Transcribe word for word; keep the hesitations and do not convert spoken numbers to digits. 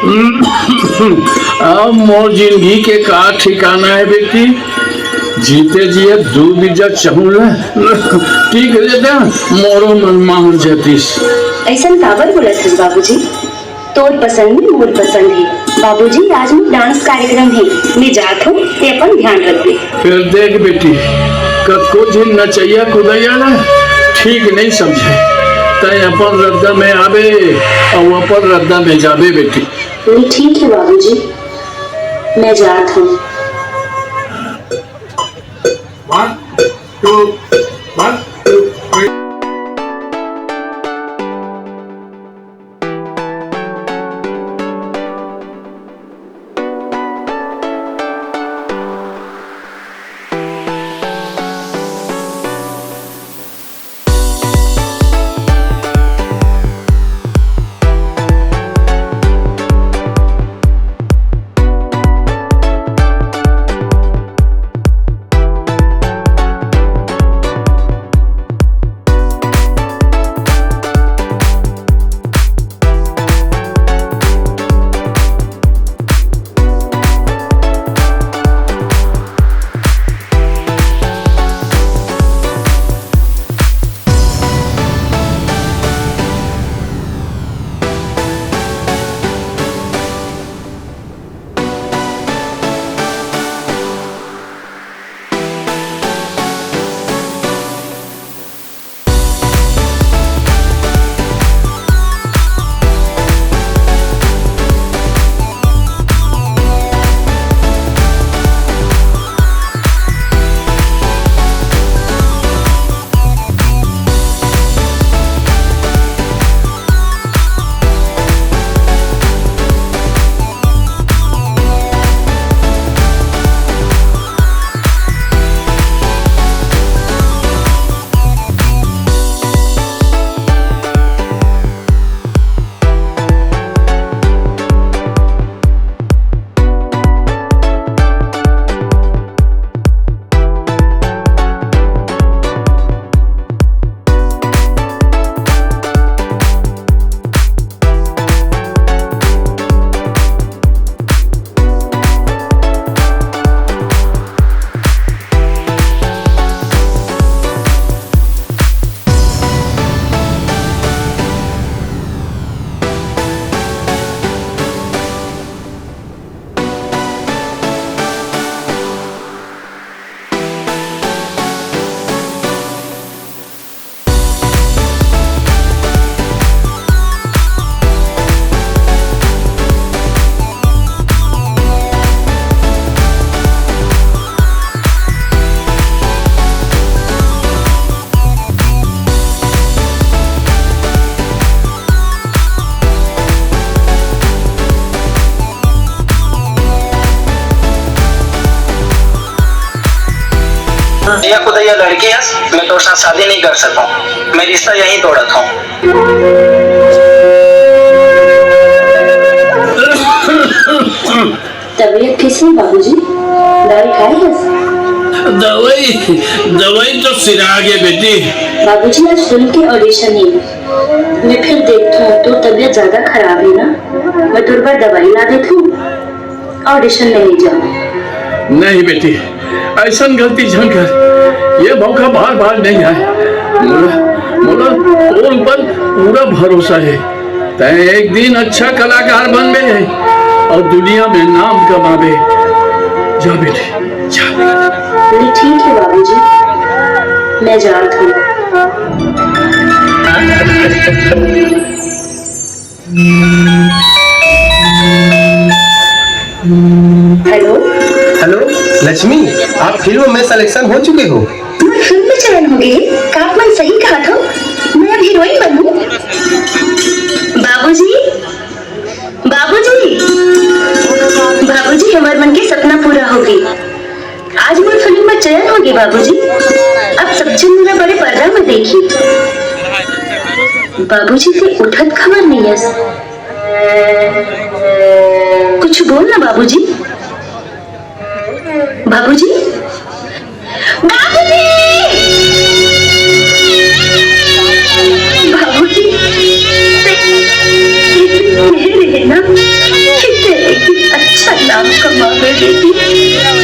अब मोर जिंदगी के का ठिकाना हे बेटी? जीते जिए दू बीजा चहुला टीक लेते, मोरो मन मार जातिस। अइसन काबर बोलत हस बाबूजी? तोर पसंद में मोर पसंद हे। बाबूजी, आज मोर डांस कार्यक्रम हे, मैं जात हूँ, ते अपन ध्यान रखबे। फेर देख बेटी, कतको झिन नचइया कुदइया ला ठीक नइ समझे। तैं अपन रद्दा में आबे अउ अपन रद्दा में जाबे बेटी। ये ठीक है बाबूजी, मैं जात हूँ। One, two, one, two, three. या खुदैया लड़की हस, मैं तोर साथ शादी नहीं कर सकूं। मैं रिश्ता यहीं तोड़त हूँ। तबीयत कैसी है बाबूजी? दवाई खाए हस? दवाई, दवाई तो सिरा गे बेटी। बाबूजी, आज फिल्म के ऑडिशन हे, मैं फिर देखथों। तोर तबीयत ज्यादा खराब हे ना, मैं तोर बर दवाई ला देथों, ऑडिशन में नहीं जाऊँ। नहीं बेटी, अइसन गलती झन कर, ये मौका बार बार नहीं आए। मोला, मोला तोर ऊपर पूरा भरोसा हे। तैं एक दिन अच्छा कलाकार बनबे अउ दुनिया में नाम कमाबे। जा बेटी, जा। नहीं, ठीक है बाबूजी, मैं जात हूँ। हेलो। हेलो लक्ष्मी, आप फिल्म में सिलेक्शन हो चुके हो। मैं फिल्म में चयन हो गए। का आप मन सही कहा था, मैं अब हीरोइन बनूं। बाबूजी, बाबूजी, बाबूजी, हमर मन के सपना पूरा हो गई। आज मोर फिल्म में चयन हो गई बाबूजी। अब सब झन मोला बड़े पर्दा में देखी। बाबूजी ते उठत खबर नहीं है। कुछ बोल ना बाबूजी। बाबूजी, बाबूजी! बाबूजी, मेरे ना, कमावे बेटी।